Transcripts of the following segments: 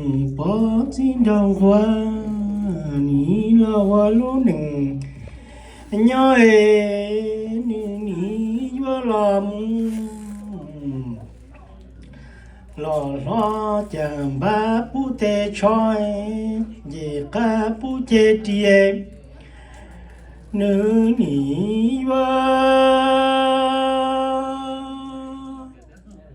Toom Pov txij nraug nquag, nim los ua lub neej nyob es nws nim yuav los mus los hlob cas npab pub teb tsho, nce qab pub ceg ris, nws nim yuav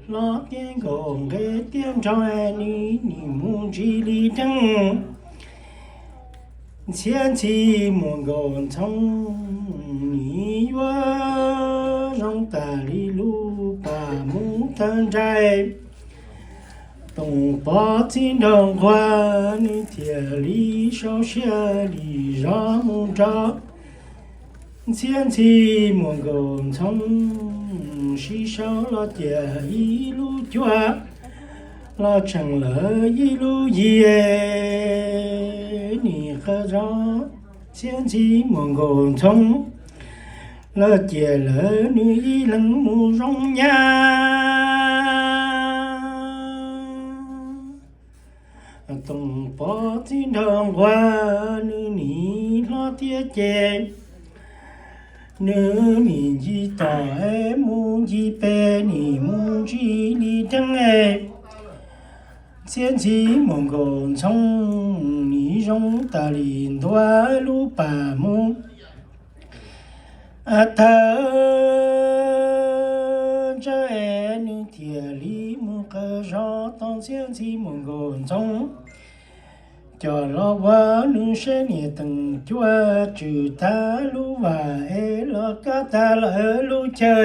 hlob tiab nkaus nqe tiab nrog, nws nim mus ntsib li deej. Txhiab ntxhi muaj nkaus ntxhoo, nim yuav zoo tas li lub pas mus tawg nrai. Toom Pov txij nraug nquag, nws thiaj li sau siab li zov mus nrog. Txhiab ntxhi muaj nkaus ntxhoo, sib sau los cia ib lub cuab, los tseem lawv ib lub yig, nim qab zov. Txhiab ntxhi muaj nkaus ntxhoo, los cia lawv nws ib leeg mus zoo nyab. Toom Pov txij nraug nquag, nws nim hlob tiab ceg, nws nim ncig tom es mus ncig pem, nim mus ntsib li deej es. Txhiab ntxhi muaj nkaus ntxhoo, nim zoo tas li ntua lub pas mus tawg ntsawj es, nws thiaj li mus qawm zog tau txhiab ntxhi muaj nkaus ntxhoo. Coj los ua nws sab niag teem cuab, tswm tag lub vas es los kab tag lawv lub chaw.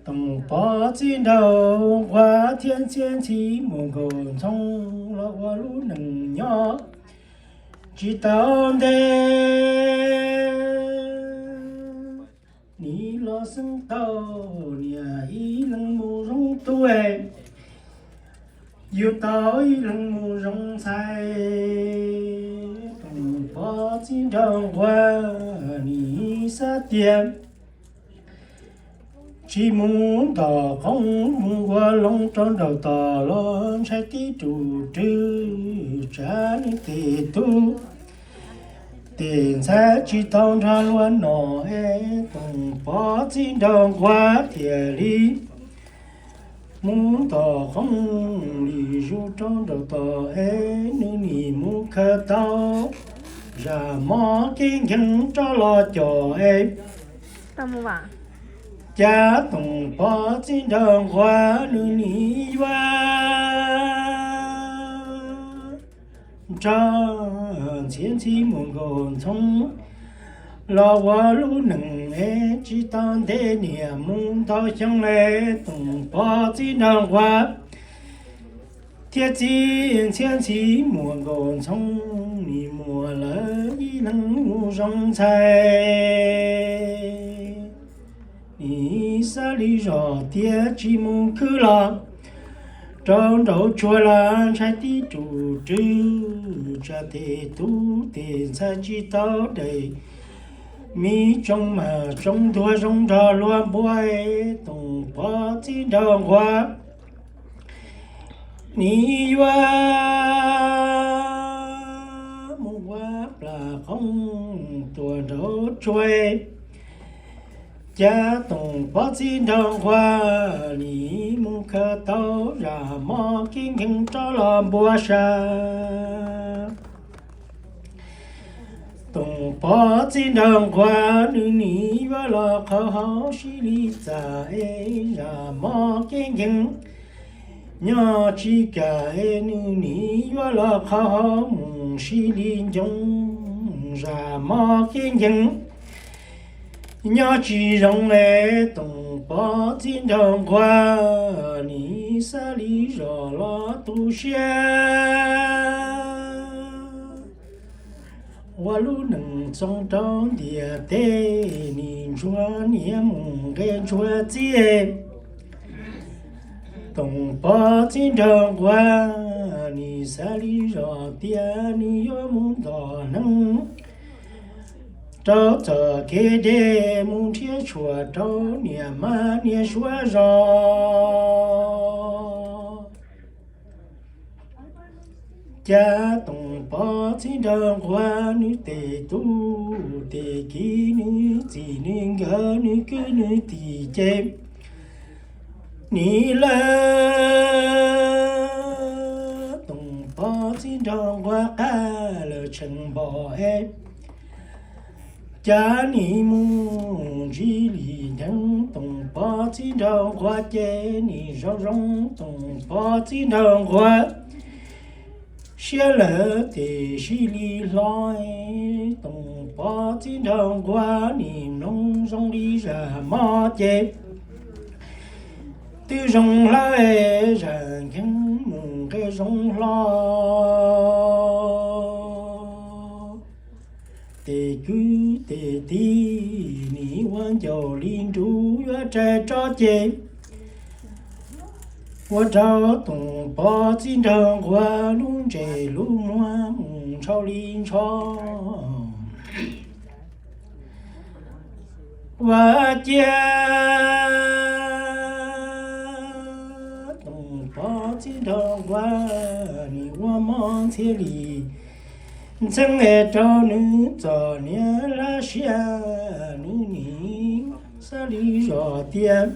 Toom Pov txij nraug nquag thiab txhiab ntxhi muaj nkaus ntxhoo, los ua lub neej nyob tsis tau ntev. Nim los xeeb tau niam ib leeg mus zoo tub, yug tau ib leeg mus zoo ntxhais. Toom Pov txij nraug nquag, nim xav tias tsis mus ntom qoob mus ua loo rau nraum tod los ntshai tib tug rwg tsam nws tes tub tes ntxhais tsis tau nrog luag nom es. Toom Pov txij nraug nquag thiaj li mus ntom qoob li zus rau nraum tod es, nws nim mus khaws tau zaj mob kev nkeeg rov los com es. Cas Toom Pov txij nraug nquag nws nim yuav nrog txhiab ntxhi muaj nkaus ntxhoo los ua lub neej es tsis tau ntev niam mus ntau xyoo es. Toom Pov txij nraug nquag thiab txhiab ntxhi muaj nkaus ntxhoo, nim muaj lawv ib leeg mus zoo ntxhais. Nim xav li zos tias tsis mus khwb los rau nraum tsuag los ntshai tib tug rwg tsam tes tub tes ntxhais tsis tau dai. Me tsoom mas tsoom ntuag zoo nrog luag npua es. Toom Pov txij nraug nquag nim yuav mus ua plas qoob tuaj nraum tsuag es. Cas Toom Pov txij nraug nquag nim mus khaws tau zaj mob kev nkeeg rov los npua sab. Toom Pov txij nraug nquag nws nim yuav los qhov hauv sib li txam es zaj mob kev nkeeg nyob tsis kam es, nws nim yuav los qhov hauv mus sib li ncoo zaj mob kev nkeeg nyob tsis zoo es. Toom Pov txij nraug nquag nim xav li zos los tu siab ua lub neej txoos rau ntiaj teb, nim ntsuag niam mus nqe ntsuag txiv. Toom Pov txij nraug nquag nim xav li zos tias nws yuav mus ntom neeg rau txoj kev deb mus nrhiav tshuaj rau niam mas niam suav zos. Cas Toom Pov txiv nraug nquag nws tes tub tes kiv, nws txij nws nkawm nws kwv nws tij ces nim lawm Toom Pov txiv nraug nquag qab lawm tshee npom es cas nim mus ntsib li ntheev Toom Pov txiv nraug nquag ces nim zoo zoo Toom Pov txiv nraug nquag siab lawm tes sib li hlo. Toom Pov txiv nraug nquag nim mloog zoo li zaj mob ces twb zoo hlo, zaj nkeeg mus nqe zoo hlo. Tes kwv tes tij nim ua ncaus li nruj yuav rais rov ces ua rau Toom Pov txiv nraug nquag lub ntsej lub muag mus ntshaus li ntshaus. Ua ciav Toom Pov txiv nraug nquag nim ua mob ntxhiab li ntxeev es rau nws txom nyem laj siab, nws nim xav li zoj tias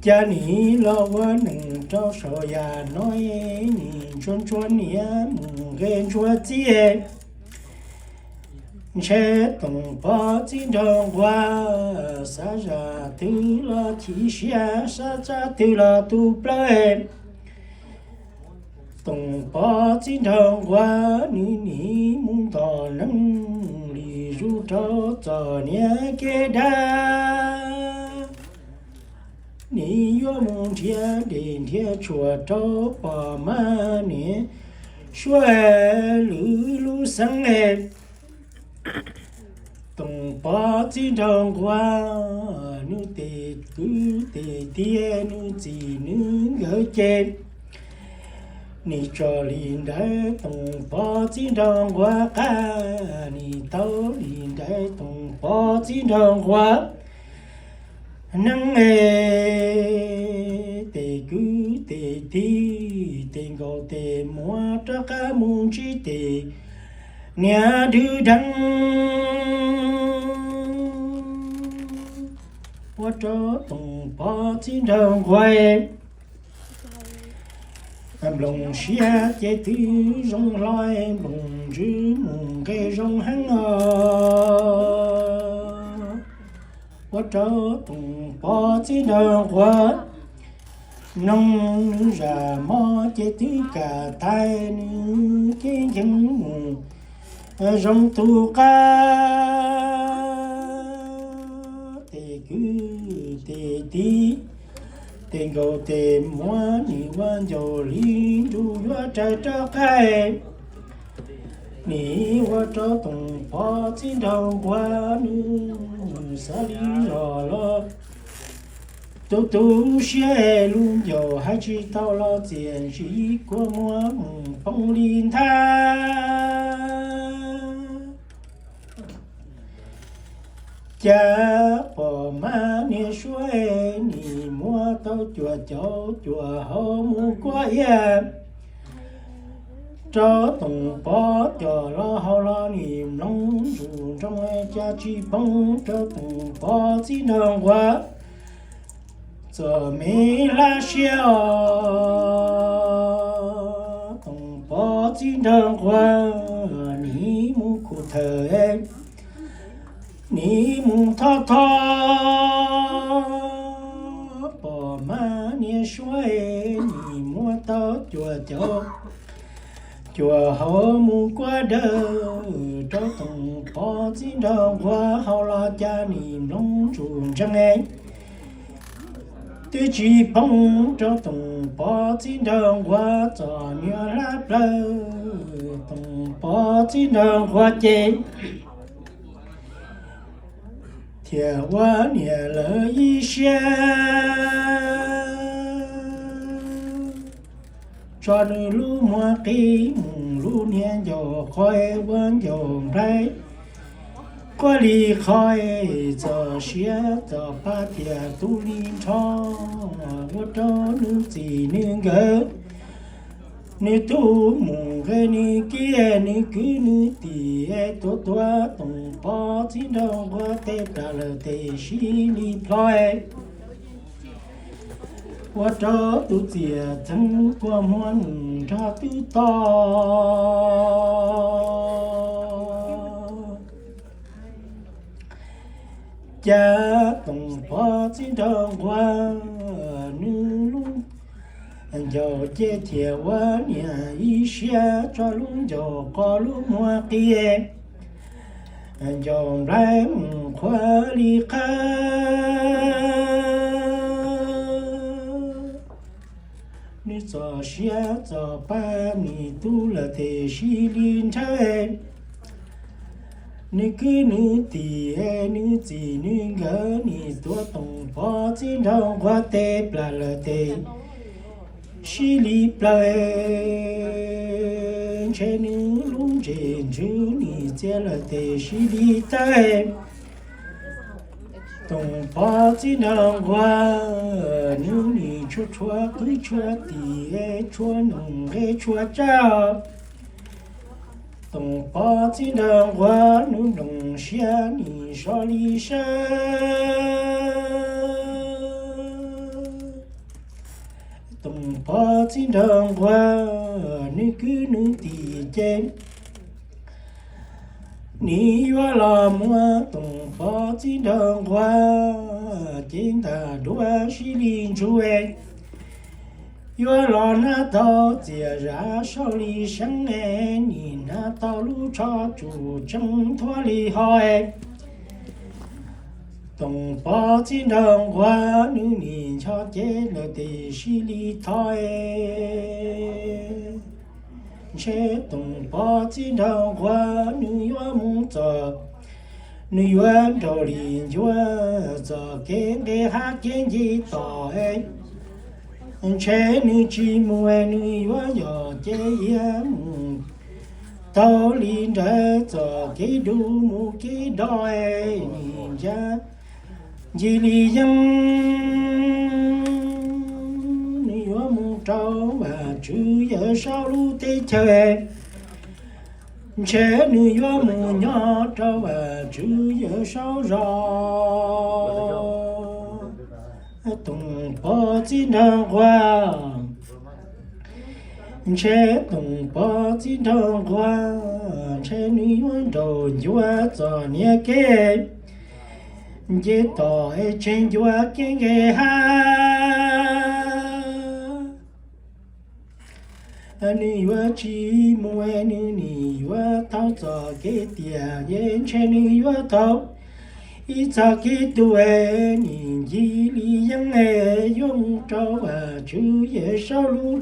cas nim los ua neeg rau saum yam no, nim ntsuag ntsuag niam mus nqe ntsuag txiv. Ntshe Toom Pov txiv nraug nquag xav zaj twg los chim siab, xav txaj twg los tu plaws. Toom Pov txiv nraug nquag nws nim mus ntom neeg li zus rau txom nyem kev dag. Nim yuav mus nrhiav dej nrhiav tshuaj rau pog mab niam suav lwm lub xeev es Toom Pov txiv nraug nquag nws tes kwv tes tij nws txij nws nkawm ces nim tso li ntawd Toom Pov txiv nraug nquag qab, nim tau li ntawd Toom Pov txiv nraug nquag neeg es tes kwv tes tij tes nkaus tes muag rov qab mus ntsib tes niam dwb deev ua rau Toom Pov txiv nraug nquag nplooj siab ces twb zoo hlo, nplooj ntswg mus nqe zoo heev os. Ua rau Toom Pov txiv nraug nquag mloog nws zaj mob ces twb kam tag nws kev nkeeg mus zoo tus qab. Tes kwv tes tij tes nkaus tes muag nim ua ncaus li nruj yuav rais rov qab. Nim ua rau Toom Pov txiv nraug nquag nws xav li zoj los tu tu siab, lub ncaus hais tsis tau los txiaj ntsig kua muag mus poob li ntag. Cas pog mab niam suav nim muab tau cuaj caug cuaj hau mus kuaj iab rau Toom Pov coj los haus los nim mloog ntsuj ntsoog cas tsis poob rau Toom Pov txiv nraug nquag txom me laj siab os. Toom Pov txiv nraug nquag nim mus khum thawm, nim mus thov thov pog mab niam suav, nim muab tau cuaj caug cuaj hau mus kuaj dawb rau Toom Pov txiv nraug nquag haus los cas nim mloog ntsuj ntseeg twb tsis poob rau Toom Pov txiv nraug nquag txom nyem hlab plaws. Toom Pov txiv nraug nquag ces thiaj ua niam lawv ib siab tso nws lub muag qi mus lub niag ncaus qhov ua ncaus nplhaib quaj li qhov txoj sia txoj pa thiaj tu li nrho ua rau nws txij nws nkawm Nws tub mus nqe nws kiv, nws kwv nws tij tuav tuav Toom Pov txiv nraug nquag tej plas lawm tes sib li plho. Ua rau tus txiaj txheeb kua muag nws nrog twb to. Cas Toom Pov txiv nraug nquag nws lub ncaus ces thiaj ua niam ib siab tso lub ncaus qo lub muag qis, ncaus nplaig mus qhuav li qab. Nws txoj sia txoj pa nws tub lawm tes sib li nrhawv. Nws kwv nws tij nws txij nws nkawm nim tuav Toom Pov txiv nraug nquag tej plas lawm tes sib li plawv. Ntshe nws lub ntsej ntswg nim txias lawm tes sib li tawg. Toom Pov txiv nraug nquag nws nim tshuav tshuav kwv tshuav tij tshuav noog nqe tshuav tsawb. Toom Pov txiv nraug nquag nws nplooj siab nim so li sab. Toom Pov txiv nraug nquag nws kwv nws tij ces nim yuav los muab Toom Pov txiv nraug nquag ces ntag duav sib li ntsuj. Yuav los hnav tau txias zam saud li seeb, nim hnav tau lub tsho tsum tseeb thuab li ho. Toom Pov txiv nraug nquag nws nim ncho cev lawm tes sib li thov. Ntshe Toom Pov txiv nraug nquag nws yuav mus txog, nws yuav nraug li ncuav txoj kev nqe hab kev nce tom. Ntshe nws tsis mus, nws yuav yog ces yuav mus tau li nrawv txoj kev dub mus kev do. Nws ncaj nce li yeeb, nws yuav mus rau Vajtswv Yawm Saub lub teb chaws. Ntshe nws yuav mus nyob rau Vajtswv Yawm Saub zos. Toom Pov txiv nraug nquag, ntshe Toom Pov txiv nraug nquag, ntshe nws yuav nraug ncuav txoj niag kev nce tom es tseg ncuav kev nqe hab. Nws yuav tsis mus, nws nim yuav taug txoj kev tiaj, ntshe nws yuav taug ib txoj kev tuaj, nim ncig li yeeb, yuav mus rau Vajtswv Yawm Saub lub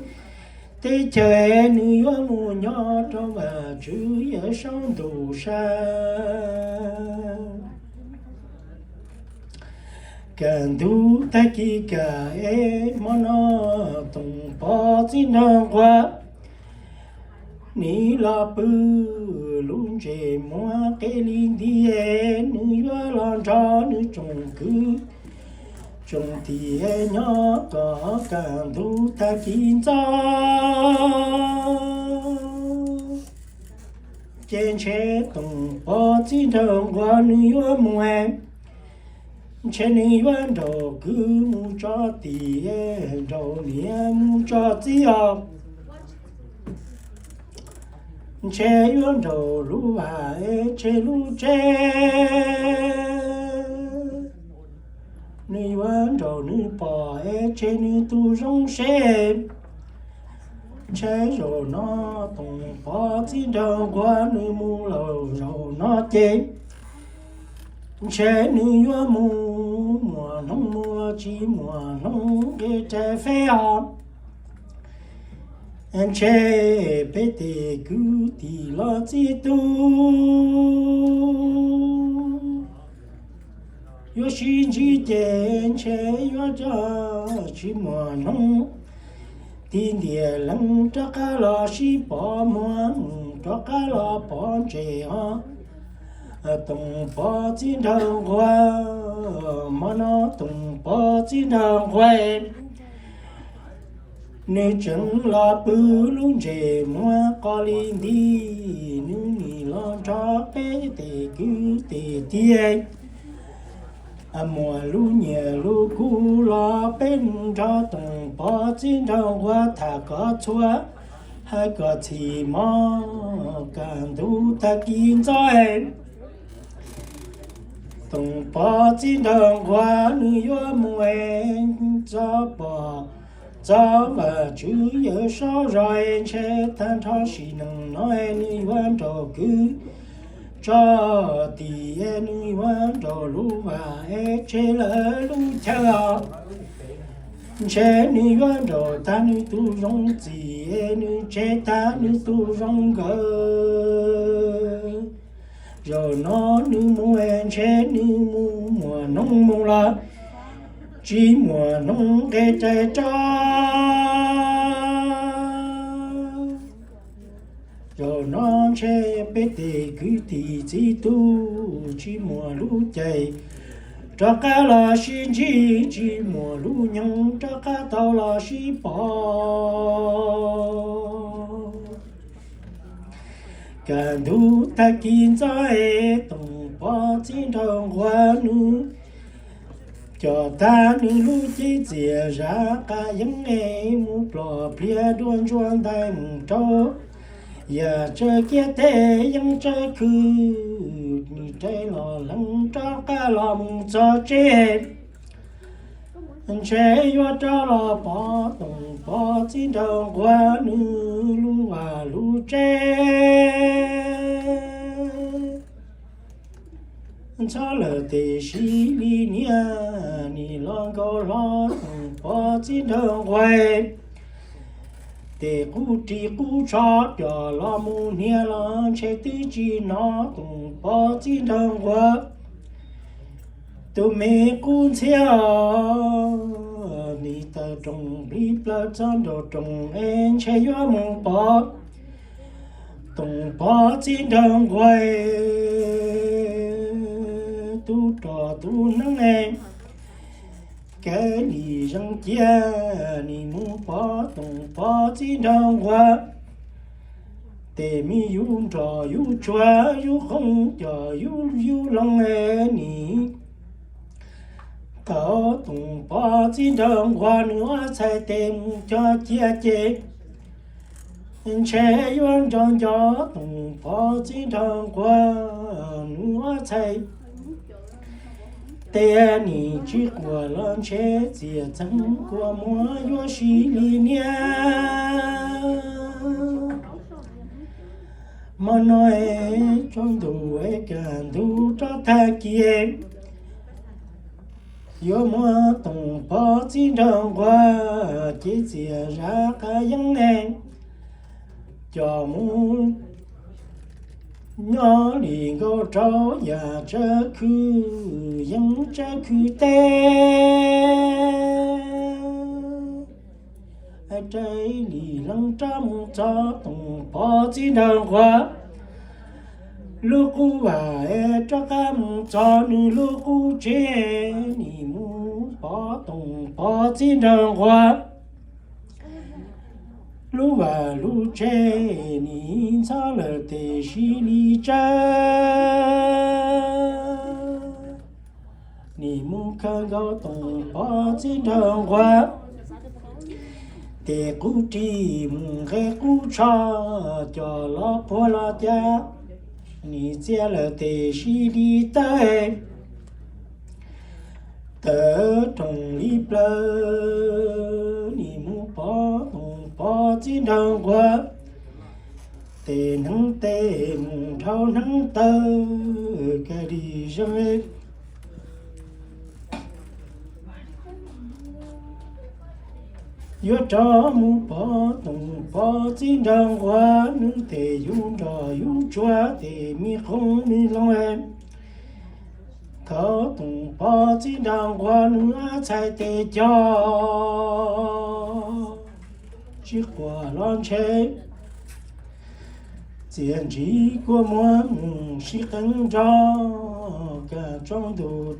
teb chaws, nws yuav mus nyob rau Vajtswv Yawm Saub ntuj sab. Kaj ntug tag kis kaj es hmo no, Toom Pov txiv nraug nquag, nws los pw lub ntsej muag qe li nti, nws yuav los nrog nws tsoom kwv tsoom tij nyob kom kaj ntug tag kis ntxov. Ces ntshe Toom Pov txiv nraug nquag nws yuav mus, ntshe nws yuav nraug kwv mus tso tij, nraug niam mus tso txiv os. Ntshe yuav nraug lub vaj es tseg lub tsev, nws yuav nraug nws pog es tseg nws tus zoo seb. Ntshe zaum no Toom Pov txiv nraug nquag nws mus lawm zaum no ces, ntshe nws yuav mus muaj hnub muaj tsis muaj hnub nqe rais feb os. Ntshe peb tej kwv tij los txij tub yuav sib ntsib ces ntshe yuav coj tsis muaj hnub. Tig ntiag lees rov qab los sib pom muag, rov qab los pom ntses os. Toom Pov txiv nraug nquag, hmo no Toom Pov txiv nraug nquag, Nws tseem los pw lub ntses muab qos li nti, nws nim los nrog peb tes kwv tes tij, muaj lub nyiaj lub kub los peb nrog Toom Pov txib nraug nquag tham kom txhua, hais kom txhim hmo, kaj ntug tag kis ntxov es Toom Pov txib nraug nquag nws yuav mus es txog pom txog Vajtswv Yawm Saub zos es ntshe tag nrho sim neej no es nws yuav nraum kwv tso tim es nws yuav nraum lub vas es tseg lawm lub chaw os. Ntshe nws yuav nraum tag nws tus zoo txim es nws tseg tag nws tus zoo nkawm. Zaum no nws mus es ntshe nws mus muaj noob mus los tsis muaj noob nqe rais rau. Zaum no ntshe peb tes kwv tij txiv tub tsis muaj lub caij rov qab los sib ntsib, tsis muaj lub nyoog rov qab tau los sib pom. Kaj ntug tag kis ntxov es Toom Pov txib nraug nquag nws coj tag nws lub cev txias zam qab yeeb es mus plom pliag dua ntsuag ntais mus rau yam tsawg kiab teb yeeb tsawg khw, nws rais los lees rov qab los mus txog tsev. Ntshe yuav rov los pom Toom Pov txib nraug nquag nws lub vaj lub tsev. Ntxhov lawm tes sib li niaj, nim los nkaus hlo Toom Pov txib nraug nquag, tes qub ris qub tsho coj los mus hnia los ntshe twb tsis hnov Toom Pov txib nraug nquag tus me qub ntxhiab os. Nim tawm rooj plig plaws txog nraum rooj es ntshe yuav mus pom Toom Pov txib nraug nquag, tub rog tub hneev es kev lim zees cia, nim mus pom Toom Pov txib nraug nquag, tes me yub nrog yub tsuag yub qoob coj yub yub loo es nim thaum Toom Pov txib nraug nquag nws ob txhais tes mus cog cia ces ntshe yuav nco nco Toom Pov txib nraug nquag nws ob txhais tes nim tsis quaj los ntshe txias txeeg kua muag yuav sib li niaj. Hmo no es tsaus ntuj es kaj ntug rov tag kis, yuav muab Toom Pov txib nraug nquag cev txias zam qab yeeb es coj mus nyob li nkaus rau yam tsawg khw yeeb tsawg khw teb. Rais li lees rov mus txog Toom Pov txib nraug nquag lub qub vaj es rov qab mus txog nws lub qub tsev, nim mus pom Toom Pov txib nraug nquag lub vaj lub tsev, nim ntxhov lawm tes sib li tsawv, nim mus khawm nkaus Toom Pov txib nraug nquag tes qub ris mus nqe qub tsho coj los puag los cas, nim txia lawm tes sib li tawg tawm rooj li plaws, nim mus pom Toom Pov txib nraug nquag tes hneev tes mus dhau hneev taw, kaj li zeeg yuav rov mus pom Toom Pov txib nraug nquag nws tes yub nrog yub tsuag tes me qoob me loo. Thaum Toom Pov txib nraug nquag nws ob txhais tes cog tsis quaj los ntshe txias ntsig kua muag mus sib qeeb nrog kaj tsaus ntuj.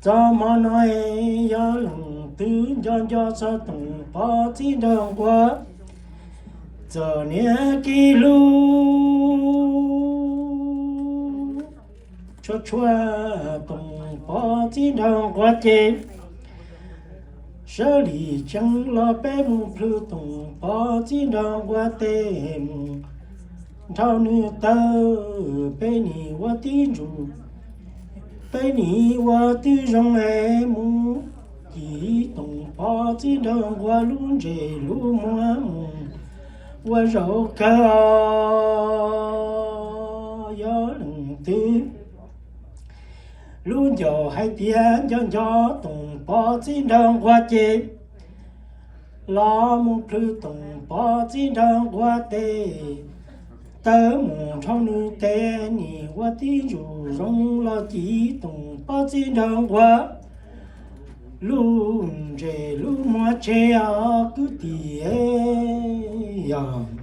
Txog hmo no es yog lees Twb nco nco txog Toom Pov txib nraug nquab, txom nyem kev hlub tshua tshua Toom Pov txib nraug nquab ces, sawv lim tsees los peb mus plhws Toom Pov txib nraug nquab tes mus nrhau nws taw, peb nim ua tib ntsus, peb nim ua tib zoo es mus cim Toom Pov txib nraug nquab lub ntsej lub muag mus ua zaum kawg os. Yog leej twg lub ncauj hais tias nco nco Toom Pov txib nraug nquab ces los mus plhws Toom Pov txib nraug nquab tes taw mus nrhau nws tes, nim ua tib ntsus zoo los cim Toom Pov txib nraug nquab lub ntsej lub muag tseg os kwv tij. Yog